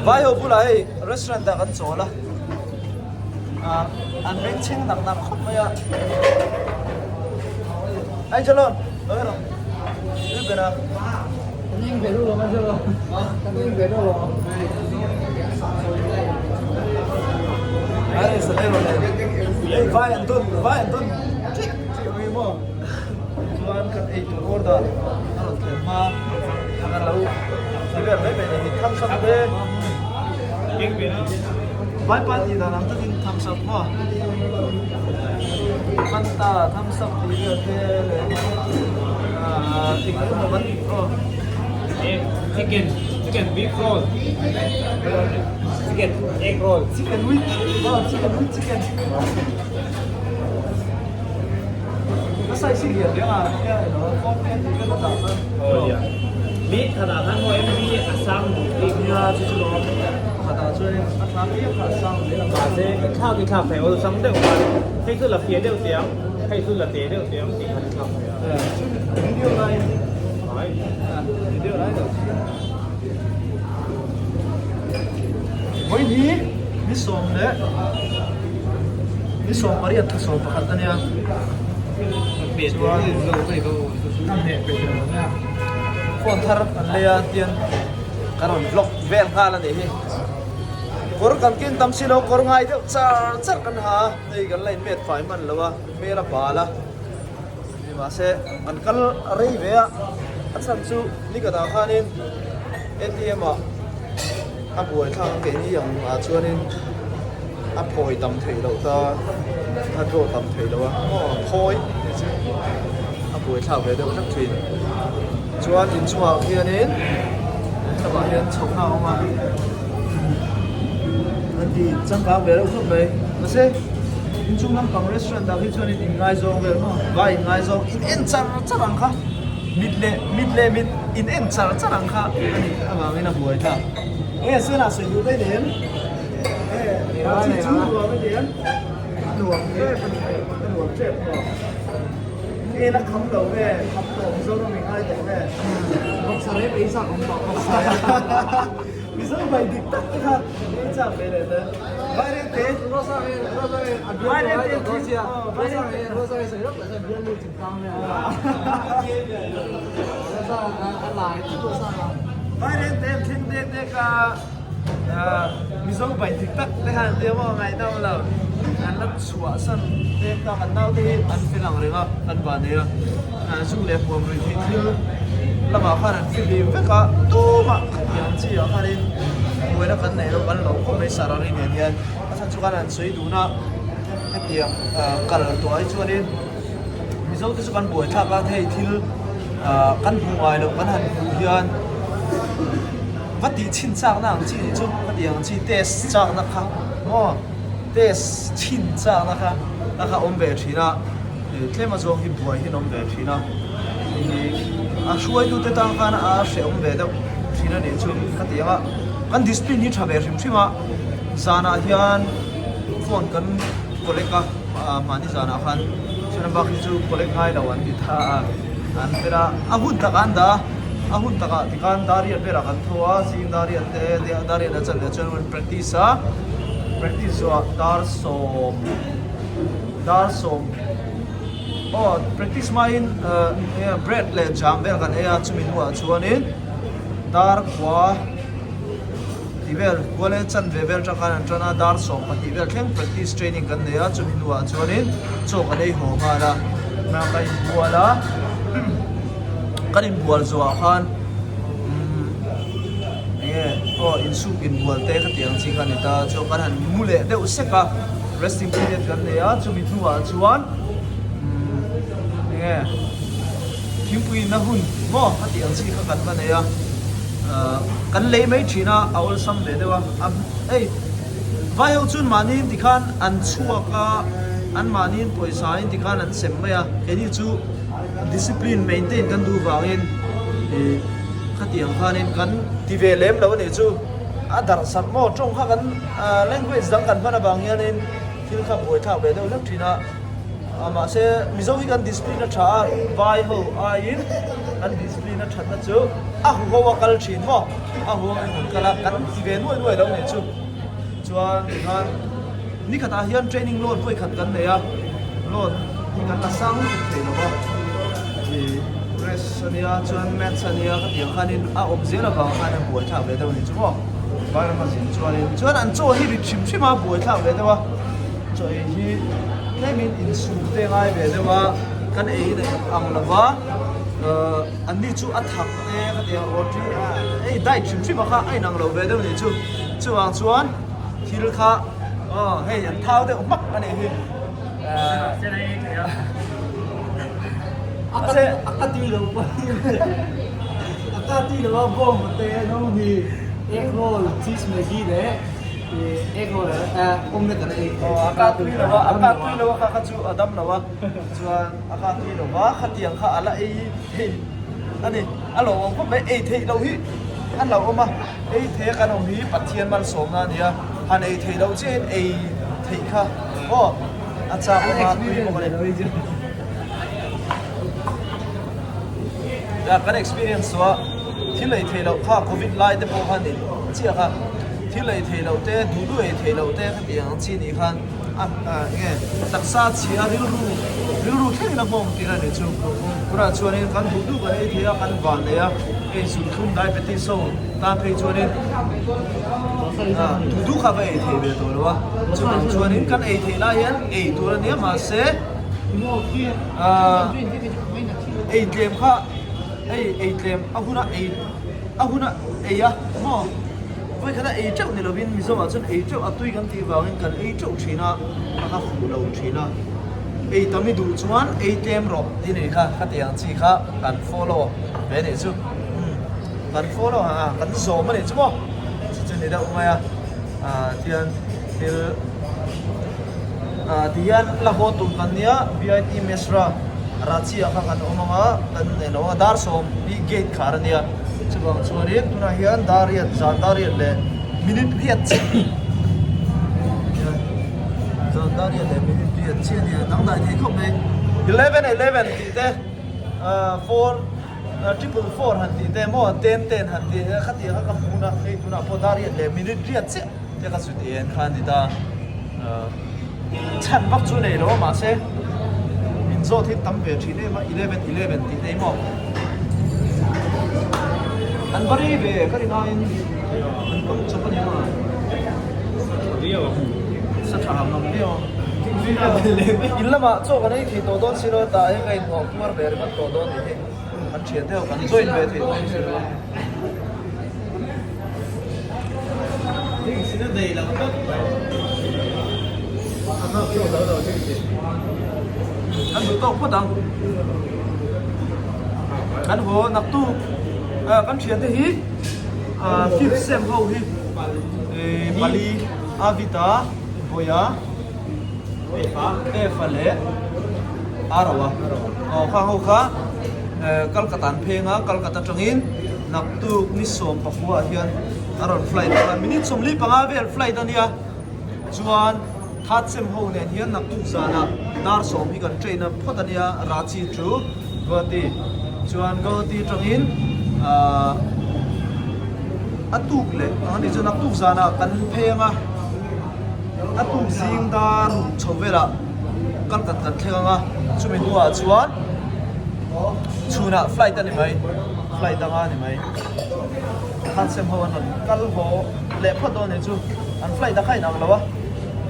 Vai ho bulah hei restaurant ah kan chawl a, ah an bengchheng nak nak khawp mai a. Angelo, lo rawh. Tui ber a. Kan eng ve deuh lo Angelo. Kan eng ve deuh lo. Ai sa te rawh le. Hei vai an tawn, vai an tawn. Chik chik mai maw. Chuan kan ei tur order a rawn thlen hma a kan lo ti vel mai mai ni thumbs up te vai pa tih dan ang takin thumbs up maw Fanta thumbs up tih vel te leh ahh eng emaw kan aw Chicken chicken beef roll chicken egg roll chicken with aw chicken with chicken. A size hi lian riang a nia ilo phone te tih vel a dah chuan. Aw nia. Mi khatah khan maw MB a sang duh bik. Nia chu chu lawm. Pakhatah chuanin a tha piang kha a sang zel a. Mahse i thlak i thlak thei awlsam deuh khan hei chu la fia deuh teh ang, hei chu la te deuh teh ang tih khan i thlak thei a. Chu video laiin. Ai. Video lai lo. Vawiin hi ni sawm leh ni 18 thla 11 a nia chuan phone thar an lei a tian kan rawn vlog vel nghal a nih hi kawr kan ken tam si lo kawr ngai deuh char char kan ha a hei kan la inmet fai hman lo a hmel a bal a. Mahse, an kal rei ve a, a chhan chu nikhatah khanin ATM ah a buai thlak a keini ang ah chuanin a phawi tam theih loh ta, a draw tam theih loh a, aw phawi tih chu a buai thlak ve deuh hlek thin. Chuan inchungah khianin lamah hian chhohna a awm a, an ti changkang ve reuh khawp mai. Mahse, inchung lampang restaurant ah hi chuanin inngaizawng vel maw, vai inngaizawng in en char char ang kha, mit leh mit leh mit in en char char ang kha a nih avangin a buai thlak. Enge Sena sawi duh daih em? Chi chu nuam a ni em? A nuam tep a ni, a nuam tep maw? En a kham lo nge, kham tawh Mizoram i ngai tawh nge? Vawksa rep ei chak awm tawh vawksa. Mizo vai dik tak te kha ei chak ve leh te. Vai reng te. Rosa nge Rosa nge a bial lu ai tawh dawn sia. Rosa nge Rosa nge sawi lawk leh chuan bial lu chungchang vel. Rosa a lai tlat Rosa a. Vai reng te an thleng dek dek a. Mizo bai dik tak te khan tia maw ngaihnawm lo an la chhuah san mek ta kan naute hi an fel ang reng a kan vah nei a zu leh huam rih hi thil lamah khan an fihlim vek a tumah khatiang chi ah khanin buaina kan neih loh kan lo khawp mai sarari nen hian a chhan chu khan an sawi dun a hetiang kal tawh ai chuanin Mizo te chu kan buai thlak a hei thil kan hmuh ngai loh kan han hmuh hian. Va tih chhin chakna ang chi nih chu ka tih ang chi test chakna kha maw test chhin chakna kha a kha awm ve thin a ih tlem a zawng hi buai hian awm ve thin a ih a hruaitu te tan khan a hrehawm ve deuh thin a nih chu ka ti ang a kan discipline hi tha ve hrim hrim a zanah hian phone kan collect a mahni zanah khan chuan a bak hi chu collect ngai lo an ti tha a an fel a a hun takah an dah a. A hun takah tikhan Darian berah kan tho a, zing Darian te Darian a chan leh chuan rawn practice a, practice zawhah dar sawm dar sawm aw practice hmain eh bread leh jam vel kan ei a chumi hnuah chuanin dar khua tih vel khua leh chanve vel tang khan an tan a dar 12 vel thleng practice training kan nei a chumi hnuah chuanin chaw kan ei haw nghal a hna ka inbual a kan inbual zawhah khan umm enge aw insuk inbual te ka tih ang chi kha a ni ta chuan kan han mu leh deuh sek a resting period kan nei a chumi hnuah chuan umm enge. Thingpui inna hun maw a tih ang chi kha kan va nei a, kan lei mai thin a, a awlsam ve deuh a, hei vai ho chuan mahniin tikhan an chhuak a, an mahniin pawisa in tikhan an sem mai a, keini chu discipline maintain kan duh vangin ih khatiang khanin kan ti ve lem lo a nih chu, a darh sarh maw tawng kha kan language dang kan hman avang hianin thil kha buaithlak ve deuh hlek thin a. Mahse Mizo hi kan discipline a tha a, vai ho aiin kan discipline a thatna chu a huho a kal thin maw? A huangin kan kal a, kan ti ve nuai nuai lo nih chu. Chuan tikhan nikhatah hian training load vawi khat kan nei a, load hi kan la sang lutuk thei lo va, ih rest a nia chuan maths a nia ka tih ang khanin a awm zel avang khan a buai thlak ve deuh a ni chu maw. Vairama zin chuanin chuan an chaw hi rit hrim hrim a buai thlak ve deuh a, chaw ei hi tlemin insum te ngai ve deuh a, kan ei ang lo va, an ni chu a thak te ka tih ang roti hei diet hrim hrim a kha a inang lo ve deuh a ni chu. Chuvang chuan thil kha aw hei an thau deuh hmak a nih hi. A ka tui lo pawh a ka tui lo a bawng te no hi egg roll cheese maggi leh egg roll omelette an ei. Aw a ka tui lo a a ka tui lo a kha kha chu a dam lo a chuan a ka tui lo va khatiang kha a la ei thei a ni a lo awm khawp mai ei theih loh hi a lo awm a. Ei thei a kan awm hi Pathian malsawmna a ni a, han ei theih loh chiahin ei theih kha aw a chak awm a tui bawk a ni. Kan experience chu a thil ei theih loh kha covid lai te pawh kha ni chiah kha thil ei theih loh te duh duh ei theih loh te khatiang ang chi nih khan a enge taksa chhia rilru rilru thlengin a nghawng tir a ni chu tunah chuanin kan duh duh kan ei thei a kan van nei a hei zunthlum diabetes ho tan phei chuanin duh duh kha va ei thei ve tawh lo a chuvang chuanin kan ei theih lai hian ei tur a nia mahse ei tlem kha hei ei tlem a huna ei a huna ei a maw. Vawikhat a ei teuh ni lovin Mizoah chuan ei teuh a tui kan tih vangin kan ei teuh thin a, a ka fuh lo thin a. Ei tam i duh chuan ei tlem rawh tih ni kha khati ang chi kha kan follow ve nih chu. Umm kan follow a kan zawm a nih chu maw chu chu ni deuh mai a. Ah tihian thil ah tihian la haw tum kan nia BIT Mesra Ranchi ah kha kan awm ang a kan eng a dar sawm hi gate khar a nia. Chuvang chuanin tunah hian dar riat zan dar riat leh minute riat chiah zan dar riat leh minute riat chiah a nia dangdai thei khawp mai 11 11 tih te ah four triple four han tih te maw ten ten han tih te khatiang kha ka hmu na hei tunah pawh dar riat leh minute riat chiah te ka chu tih en kha a ni ta ah chhan vak chu nei lo a mahse min zawt hi tam ve thin em a 11 11 tih nei maw an va rei ve ka rin aiin an kawng chawp a ni maw sa tha ngam viau in lamah chaw kan ei thei tawh dawn si lo tah hian ka inhnawh puar ve ringawt tawh dawn nih hi an thian deuh kan join ve thei dawn si lo. Kan duh tawk phawt ang. Kan haw naktu kan thiante hi fifth sem ho hi pali Avita Boya Efa leh Arawa aw kha ho kha Kolkata an pheng a Kolkata atangin Naktuk ni 16 ah hian a rawn flight a, minute 45 vel flight a nia, chuan third sem ho nen hian naktuk zanah dar 10 hi kan train a phawt a nia, Ranchi to Guwahati, chuan Guwahati atangin ahh a tuk leh ang a ni chu naktuk zanah kan phei anga a tuk zing dar ruk chho velah Kolkata kan thleng anga chumi hnuah chuan chhunah flight a ni mai. Flight anga ni mai. Khan sem ho an rawn kal haw leh phawt dawn nih chu. An flight a kha inang lo a.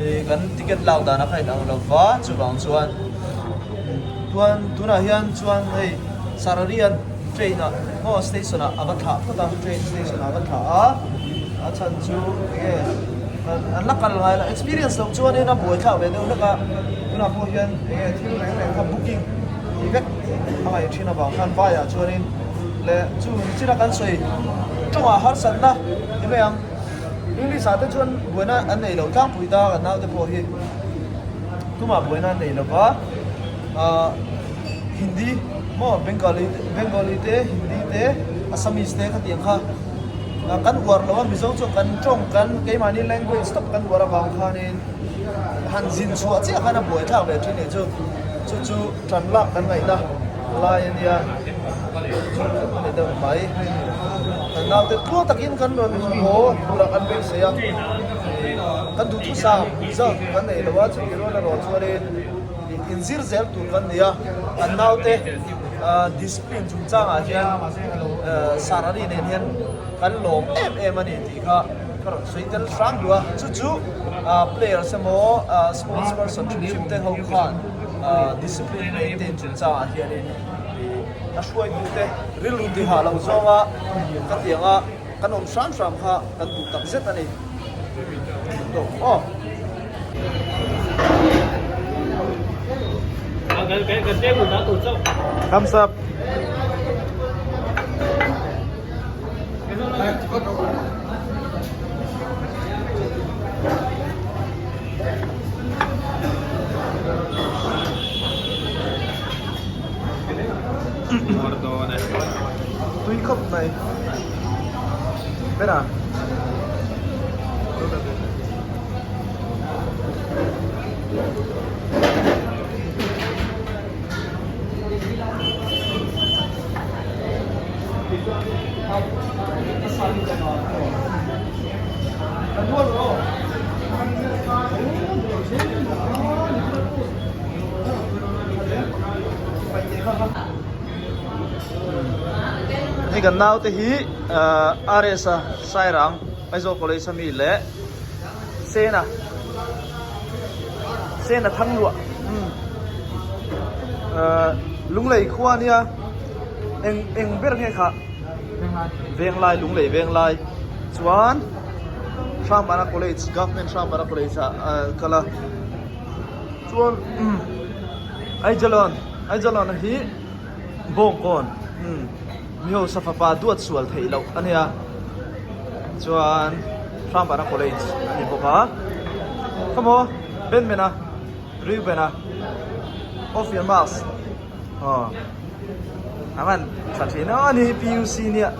Ih kan ticket lak dan a kha inang lo va chuvang chuan tuan tunah hian chuan hei Sararian train ah maw station ah a va thlah phawt a train station ah a va thlah a. A chhan chu enge an la kal ngai lo experience loh chuanin a buai thlak ve deuh hlek a. Tunah pawh hian enge thil reng reng kha booking tih vek a ngaih thin avang khan vaiah chuanin leh chu nichina kan sawi tawngah harsatna ni mai ang English ah te chuan buaina an nei lo tlangpui ta kan naute pawh hi tumah buaina an nei lova ah Hindi maw Bengali Bengali te Hindi te Assamese te khatiang kha kan uar lo a Mizo chuan kan tawng kan keimahni language tawp kan uar avang khanin han zin chhuah chiah khan a buaithlak ve thin nih chu. Chu chu tan lak kan ngaihna lai a nia a ni deuh mai kan naute tluang takin kan rawn haw turah kan beisei a kan duhthusam result kan nei lo a chutih rual erawh chuanin inzir zel tur kan ni a kan naute discipline chungchangah hian Sarari nen hian kan lawm em em a ni tih kha ka rawn sawi tel hram duh a chu chu players emaw sports person hrim hrim te ho khan discipline maintain chungchangah hianin a hruaitute rilru tihah lo zawnga ka tianga kan awm hram hram kha kan duh tak zet a ni aw. Thumbs up. Tui khawp mai. Bera. Hei kan naute hi RS a Sairang Aizawl College ami leh Sena Sena Thangluah Lunglei khua ania eng eng ber nge kha Venglai Lunglei Venglai chuan Hrangpana College Government Hrangpana College ah kal a chuan Aijalon Aijalon hi Bawngkawn mi hausa fapa duat sual theih loh a nia chuan Hrangpana College a ni bawk a khawmaw Benmena Reubena off your mask aw a man tha thin a ani PUC nia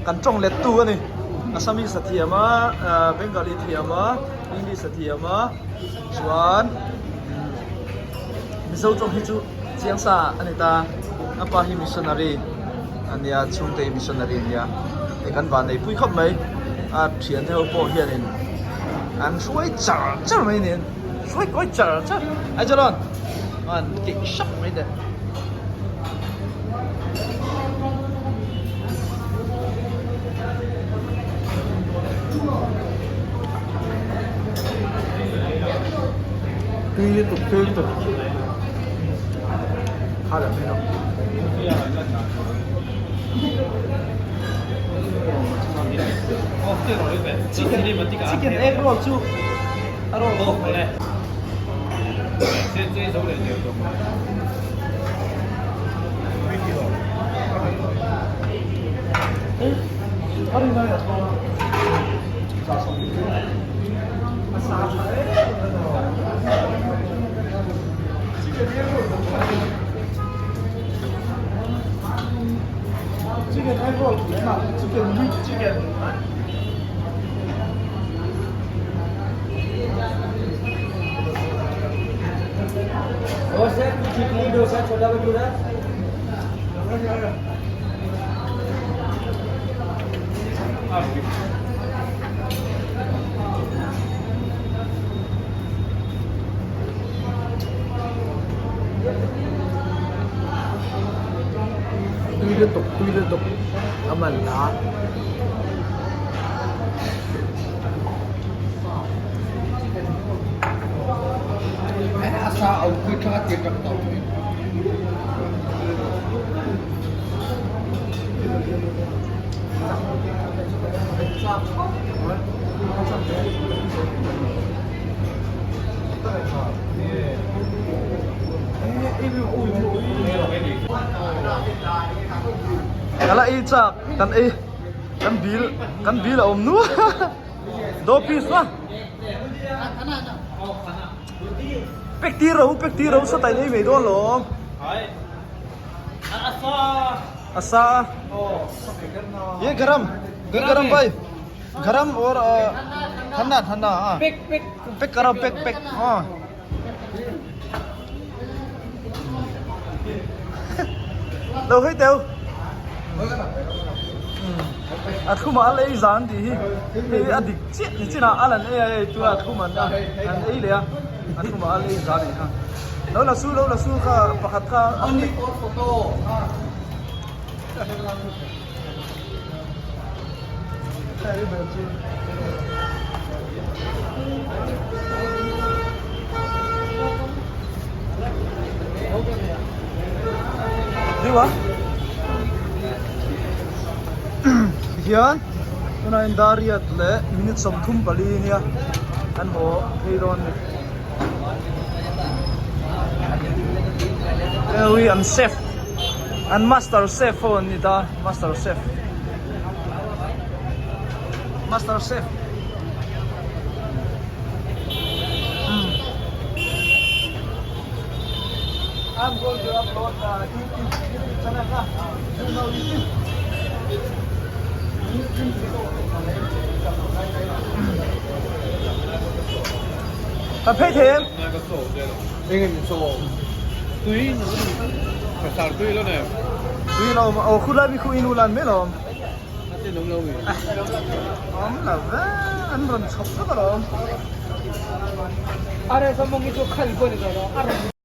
kan tawng let tu a ni Assamese a thiam a Bengali thiam a English a thiam a chuan Mizo tawng hi chu chiang sa a ni ta a pa hi missionary a nia chhungte hi missionary a nia hei kan van neipui khawp mai a thian te ho pawh hianin an hruai char char mai niin hruai kawi char char ai chuan an keih hrap mai teh. Tui lutuk tui lutuk kha lam hi Chicken chicken egg roll chu a roll khawp mai. Chicken egg roll chicken with chicken. Dosa chikli dosa chola bhatura tui lutuk tui lutuk a man hla. Ka la ei chak kan ei kan bil kan bil a awm nual do piece la pek tir ro pek tir ro satai nei mai dawn lawm asa ye garam garam bhai garam or thanda thanda ha pek pek pek karo pek pek ha. Lo hei teu. A thlumah a lei zan tih hi hei a dik chiah ni chinah a lan ei a hei tura thlum an an ei leh a a thlumah a lei zan nih kha. Lo la su lo la su kha pakhat kha Only for photo. Diwa Tihian tunah hian dar riat leh minute 34 nia an haw phei dawn a ni. Hei an chef an master chef ho an ni ta master chef master chef I'm going to upload uh, YouTube, YouTube channel ka. You know YouTube. Ka phei thei em? Tui tui lo ne. Tui lo aw khu lai mi khu inu lan mai lawm. A tin awm lo mi. Awm lo ve an rawn chhawp vek alawm. Are samong hi chu khal pawh ni tawh lo.